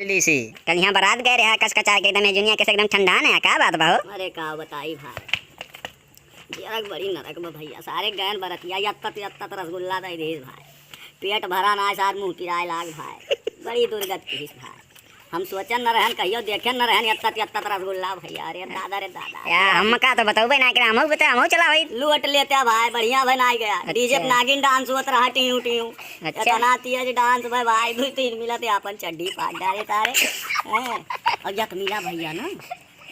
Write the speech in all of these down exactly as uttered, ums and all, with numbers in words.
डीसी, कल यहाँ बारात गए रहा, कस कचा के एकदम, ए जुनिया कैसे एकदम ठंडा ना, का बात बा हो? अरे का बताई भाई, जियरा के बड़ी नरक बा भइया, सारे गैन बरतिया यत्तत यत्तत रसगुल्ला दे दीस भाई, पेट भरा ना सार मुँह पिराए लाग भाई, बड़ी दुर्गत किहिस भाई। हम सोचन न रहन, कहियो देखे न रहन, यत्तत यत्तत रसगुल्ला भइया, अरे दादा रे दादा। या, हमका तो बतउबे ना करे, हमहू बता, हमहू चला भाई। लूट लेते भाई, बढ़िया बनाई गया। अच्छा। डीजे पे नागिन डांस होत रहा, टियू टियू। अच्छा। इतना तेज डांस भाई, भाई दू तीन मिला थे अपन चड्डी फाड़ डाले सारे। हैं? और यक मिला भइया ना,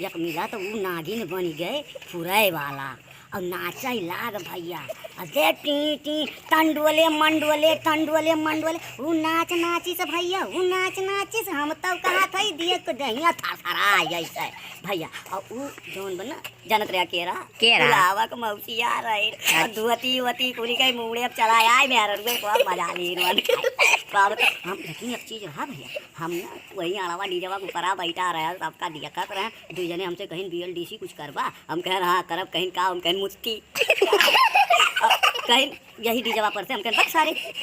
यक मिला तो ऊ नागिन बन गए फुरै वाला। और नाचै लाग भइया, अरे टी टी, टंडोले मंडोले, टंडोले मंडोले, ऊ नाच नाचिस भइया, ऊ नाच नाचिस, हम तो कहा था ही दिए तो दहिया थरथरा जैसे भइया। और ऊ जौन बना, जनत रहा केरा, केरा। बुलावा के मौसिया रहे। अच्छा। और धोती वोती कुली के मुड़े अब चला आए, मेहररुए को अब मजा ली इन्होंने। बाबा तो हम, लेकिन एक चीज रहा भइया, हम ना वही अड़वा डीजवा के ऊपरा बैठा रहे, सबका देखत रहे। दू जने हमसे कहिन, "बीएलडीसी कुछ करबा?" हम कहेन, "हाँ, करब।" कहिन, "का?" हम कहेन, "मुत्ती।" कहिन, यही डीजवा पर से हम कहेन, "बक सारे।"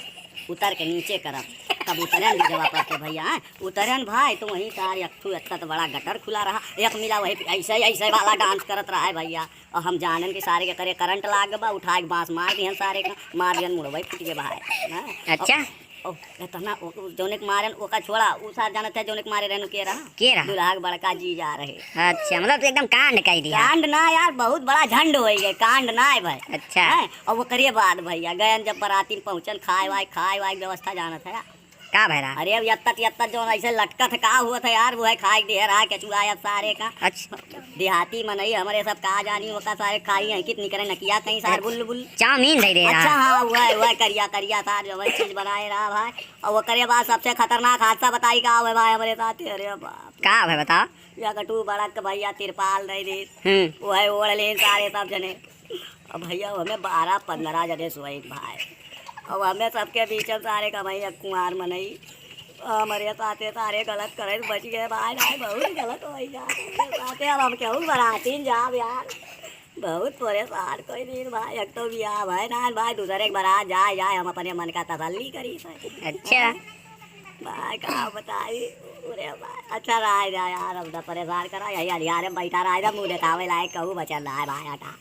उतर के नीचे करब। तब उतरेन डीजवा पर से भइया, हैं? उतरेन भाई, तो वहीं सार एक ठू इतना तो बड़ा गटर खुला रहा, एक मिला वही ऐसे, ऐसे वाला डांस करत रहा है भइया। और हम जानन कि सारे के करे करंट लाग बा, उठा के बांस मार दिहन सारे के, मार दिहन मुड़वा फूट गए भाई। हैं? अच्छा। ओ, इतना ओ, ओ, जौने के मारन, ओका छोड़ा, उ सार जानत है, जौने के मारे रहन, के रहा? के रहा? दुल्हा के बड़का जीजा रहे। अच्छा, मतलब, तू एकदम कांड कइ दिया। कांड ना यार, बहुत बड़ा झंड होइ गए, कांड ना है भाई। अच्छा। हैं? और ओकरे बाद भइया, गयन जब बराती में पहुँचन, खाए वाए, खाए वाए के व्यवस्था जानत है। का भय रहा? अरे, अब यत्तत, यत्तत जौन ऐसे लटकत है, का हुआ था यार, वो है खाए के ढेर है, कचुआ अब सारे का। अच्छा। देहाती मनई हमरे सब का जानी, ओका सारे खाई हैं, कितनी करे नकिया कहीं सार बुल बुल। चाउमीन दे दे रहा। अच्छा, हाँ, वह, वह करिया, करिया सार जो वही चीज बनाए रहा भाई। और ओकरे बाद सबसे खतरनाक हादसा बताई का हुए भाई हमरे साथ, अरे बाप। का हुए बताओ? या कटू बड़क भइया तिरपाल दे दे। हम्म। वह ओढ़ लेन सारे सब जने। अब भइया हमें बारह पन्द्रह जने सोए भाई। अब हमें सबके बीच में सारे का भइया कुंवार मनई। हमरे साथे सारे गलत करे बच गए भाई, भाई बहुत गलत होइ गया। साथे अब हम केहू बरातीन जाब यार। बहुत परेशान कोई दिन भाई, एक तो बियाह भय ना भाई, दूसरे के बरात जाए, जाए, हम अपने मन का तसल्ली करी से। अच्छा। भाई का बताई, अरे भाई, अच्छा रहा जा यार, अब ना परेशान करा, यही अलियारे में बैठा रहा जा, मुँह देखावे लायक कहू बचल रहा है भाई, हटा।